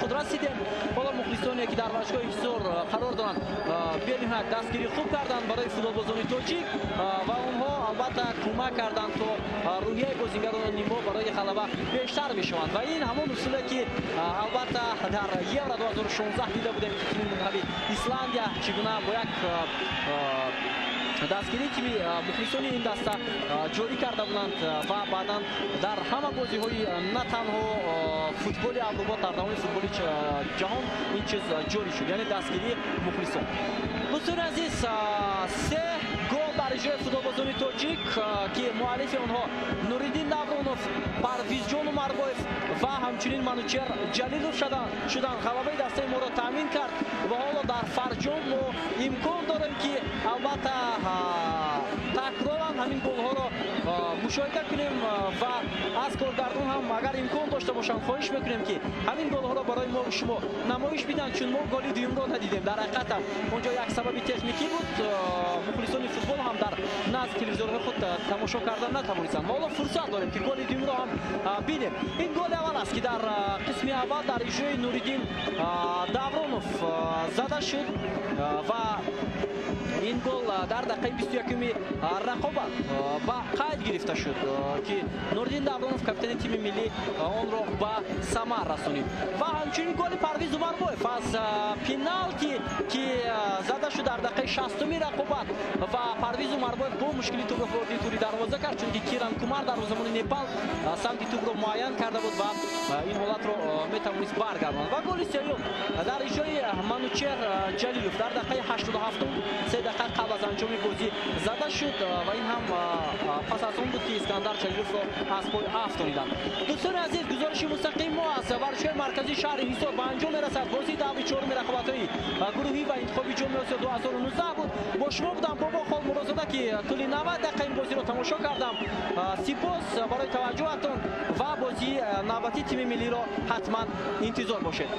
худ расидем. Ҳоло мухлисоне, ки дар варзишгоҳи Ҳисор қарор доранд, бениҳоят дастгирии хуб карданд барои футболбозони тоҷик ва онҳо албатта кӯмак карданд, то рӯҳияи бозингарони мо барои ғалаба бештар мешаванд. Ва ин ҳамон усуле, ки албатта дар Евро 2016 дида будем, ки тими мунтахаби Исландия чӣ гуна бо як дастгирии тими мухлисони ин даста ҷорӣ карда буданд ва баъдан дар ҳама бозиҳои на танҳо футболи Аврупо, дар тамоми футболи ҷаҳон ин чиз ҷорӣ шуд, яъне дастгирии мухлисон. Дӯстони азиз, се гол дар иҷрои футболбозони тоҷик, ки муаллифи онҳо Нуриддин Давронов, Парвизҷон Умарбоев ва ҳамчунин Манучер Ҷалилов шуданд, ғалабаи дастаи моро таъмин кард. Ва ҳоло дар фарҷом мо имкон дорем, ки албатта такроран ҳамин голҳоро мушоҳида кунем ва аз коргардон ҳам, агар имкон дошта бошанд, хоҳиш мекунем, ки ҳамин голҳоро барои мо шумо намоиш биданд, чун мо голи дуюмро надидем. Дар ҳақиқат ҳам онҷо як сабаби техникӣ буд, мухлисони футбол ҳам дар назди телевизорҳои худ тамошо кардан натавонистанд. Ҳоло фурсат дорем, ки голи дуюмро ҳам бинем. Ин голи аввал аст, ки дар қисми аввал дар иҷрои Нуриддин Давронов зада шуд ва ин гол дар дақиқаи 21-уми рақобат ба қайд гирифта шуд, ки Нуриддин Давронов, капитани тими миллӣ, онро ба самар расонид. Ва ҳамчунин голи Парвиз Умарбоев аз пеналти, ки зада шуд дар дақиқаи 60-уми рақобат ва Парвиз Умарбоев бо мушкили тӯбро вориди тури дарвоза кард, чунки Киран Кумар, дарвозабони Непал, самти тӯбро муайян карда буд ва ин ҳолатро метавонист баргардонад. Ва голи сеюм дар иҷрои Манучер Ҷалилов дар дақиқаи 87-ум, 3 дақиқа қабл аз анҷоми бозӣ зада шуд ва ин ҳам пас аз он буд, ки Искандар Ҷалиловро аз пой афтониданд. Дӯстони азиз, гузориши мустақим мо аз варзишгоҳи марказии шаҳри Ҳисор ба анҷом мерасад. Бозии даври чоруми рақобатҳои гурӯҳӣ ва интихоби Ҷоми Осиё 2019 буд. Бо шумо будам Бобо Холмурозода, ки тӯли 90 дақиқа ин бозиро тамошо кардам. Сипос барои таваҷҷӯҳатон ва бозии навбатии тими миллиро ҳатман интизор бошед.